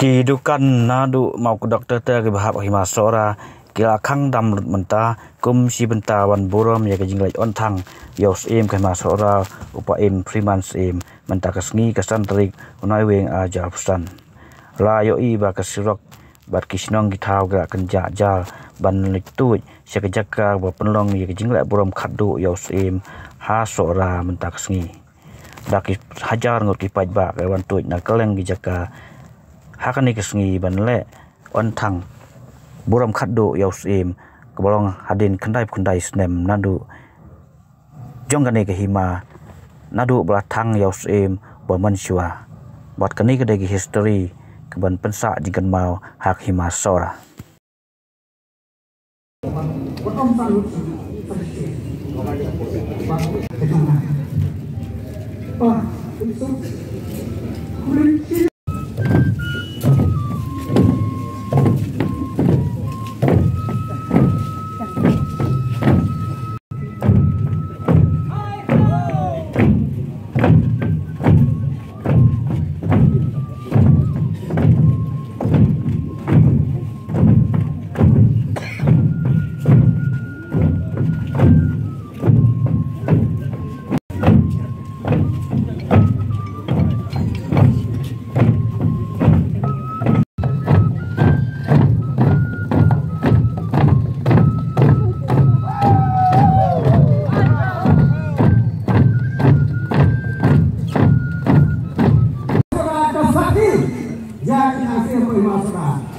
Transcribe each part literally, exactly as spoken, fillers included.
Ki dukan naduh mawkdok ter ter kiba hap ha Hima Sohra ki la khang dam lut mynta kum shi bynta ban burom ïa ka jingleit on thang ïa u Syiem ka Hima Sohra, u Bah Im Freeman Syiem, mynta ka sngi ka san tarik u Naiwieng ar hajar arphew san. La ïohi ba ka surok bad ki shnong ki thaw ki la kynjah jar ban leit tuid sha ka jaka ba pynlong ïa ka jingleh burom khatduh ïa u Syiem ha Sohra mynta ka sngi. Da ki hajar ngut ki paidbah ki wan tuid na kylleng ki jaka ha kane ka sngi ban leh on thang burom khatduh ïa u Syiem kaba long hadien khyndaiphew khyndai snem naduh jong kane ka hima, naduh ba la thang ïa u Syiem ba mynshuwa. Bad kane ka dei ka history kaban pynsah jingkynmaw ha ka Hima Sohra.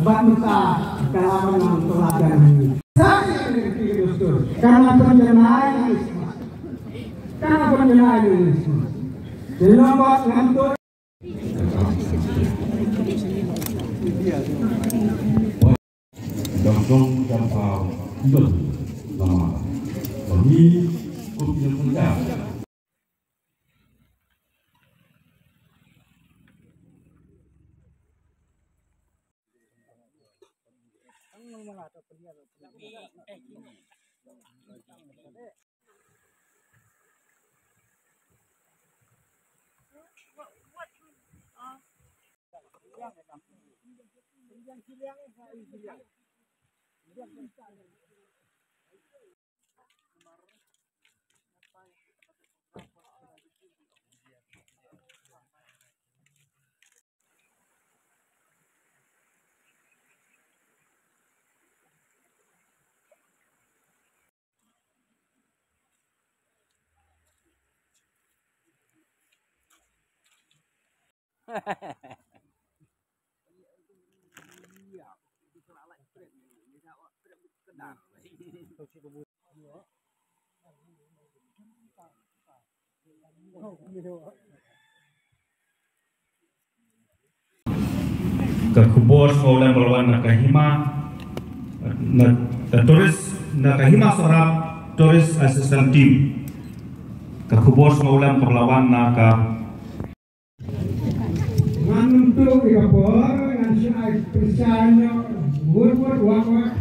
Bad mynta ka la ban nang tolak jan hangne. Sa ïa ka dustur. Ka la pynjanai ïa ka Krismas. Ka la pynjanai ïa ka Krismas. Te lok bad ngam tut. Dong dong jam ka idol nama. Kami kopi yang kerja. Ka khubor sngewlem ba la wan na ka hima, na ka tourist, na ka Hima Sohra Tourist Assistance Team. Ka khubor sngewlem ba la wan na ka Ngan ym tuh ïa ka por, ngan shu ai pynshai noh, wut wut wak wak.